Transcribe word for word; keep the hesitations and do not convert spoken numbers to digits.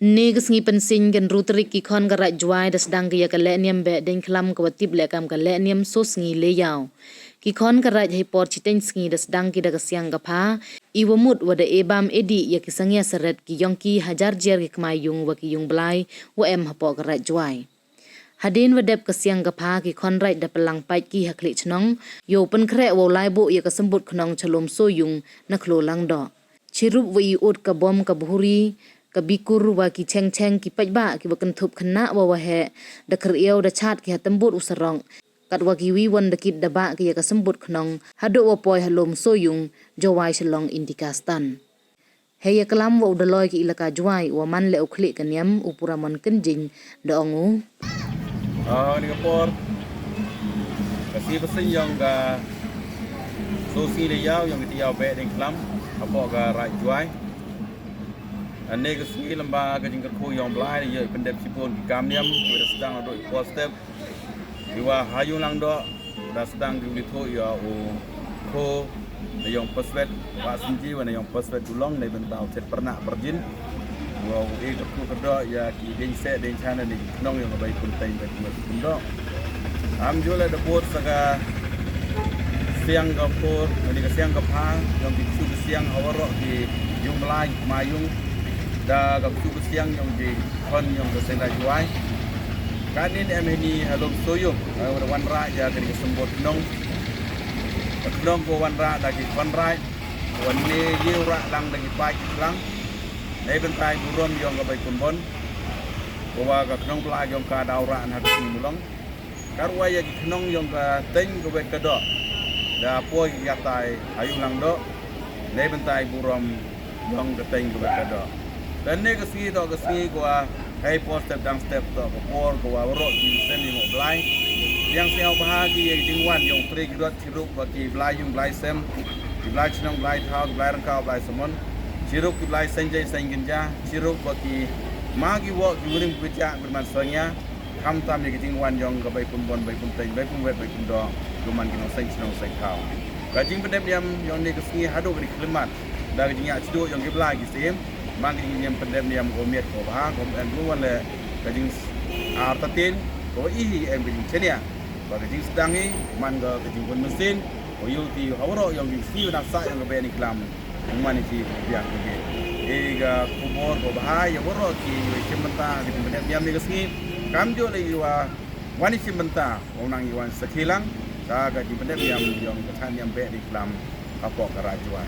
Ynne ka sngi Pynsiñ, ka ynru tarik, ki khon ka Raij Jwai da sdang ki ya ka lehniam Behdieñkhlam, ka wa tip leh kam ka lehniam Soo Sngi Le Yaw. Ki khon ka Raij heipor chiteng sngi da sdang ki da ka siang ka pha, i wa mut wa da e bam e dih ya ki sangya saret ki yong ki hajar jiar ki kmai yung wa ki yung blai wa em hapoh ka Raij Jwai. Hadien wa dep ka siang ka pha, ki khon Raij da pynlang pait ki ha khlieh chnong, yow pynkhreh wow lai buh ya ka symbut khnong cha Lum Soo Yung na khloo Langdoh. Chirup wa i ut ka bom, ka bhuri, ka bikur wa ki cheng cheng, ki paidbah ki wa kynthup khynnah wa waheh, da kyriew da chaad ki ha tymbut u sarok, katwa ki wi won da kit da bah ki ya ka symbut khnong, hadooh wa poi ha Lum Soo Yung, Jowai Shillong Indica Stand. Hei ya klam wa u Dolloi ki Elaka Jwai, wa man leh u khlieh ka niam, u Puramon Kynjing, da ong u. Ah, ni ka por, ka sngi Pynsiñ yong ka Soo Sngi Le Yaw yong ka Tayaaw Behdieñkhlam hapoh ka Raij Jwai. Ynne ka sngi lyngba ka jingkyrkhu yong u Blai, da yoh pyndep chibun ki kam niam, wa da sdang hadooh i por step. Ki wa ha yung Langdoh, da sdang ki u li thoh ya u kho, na yong Paswet Bah Synji, wa na yong Paswet Dulong, neibynta u chet pyrnah pyrjin. Wa u e kyrkhu kyrdoh ya ki dieñ seh dieñ chan, na ki khnong yong ka Bai Pynteng Bai Pynwet Pyndoh. Am ju leh da bud sa ka siang ka por, na ka siang ka pha, yong ki ksu ka siang ha waroh ki yung blai, kmai yung, da ka ksu ka siang yong ki khon yong ka seng Raij Jwai. Katni em heini ha Lum Soo Yung, eh, wa da wanrah ya kani ka symbut khnong. Ka khnong ko wanrah da ki khon Raij, wa ne ye u rah lang da ki paid ki khlang. Neibynta i burom yong ka Bai Pynbon, ko wa ka khnong Blai yong ka daw rah na ka sngi Mulong. Katwa ya ki khnong yong ka teng ka wet ka doh, da poi ki yatai ha yung Langdoh, neibynta i burom yong ka teng ka wet ka doh. Te ynne ka sngi toh ka sngi ko wa hei por step dang step toh ka por ko wa waroh ki sem yong u Blai. Yang sñiaw bha ki ya ki jingwan yong u Tre Kirot, chirup wa ki blai yung blai sem, ki blai chnong blai thaw, ki blai ryngkaw blai samon, chirup ki blai seng jai seng kynja, chirup wa ki ma ki woh ki wirim ki bijah, ki man sangya. Khamtam ya ki jingwan yong ka Bai Pynbon, Bai Pynteng, Bai Pynwet, Bai Pyndoh, ki man ki nongseng chnong seng thaw. Ka jingpyndep niam yong ynne ka sngi hadooh ka di khyllipmat da ka jingyachiduh yong ki blai ki sem, man ka jingpyndep niam ko miat ko bha, ko em ko wan leh ka jing artatien, ko i hi em ka jingchenia. Wa ka jingsdang hi man ka ka jingpynmynsiem, ko yoh ti ha waroh yong ki sngi wa dang sah yong ka Behdieñkhlam. Wan i chi biang ki. E ka khubor ko bha ya waroh ki wa chimbynta ki jingpyndep niam ynne ka sngi. Kamjooh leh i wa wan i chimbynta wa nang i wan sakhi lang sa ka jingpyndep niam yong ka thad niam Behdieñkhlam hapoh ka Raij Jwai.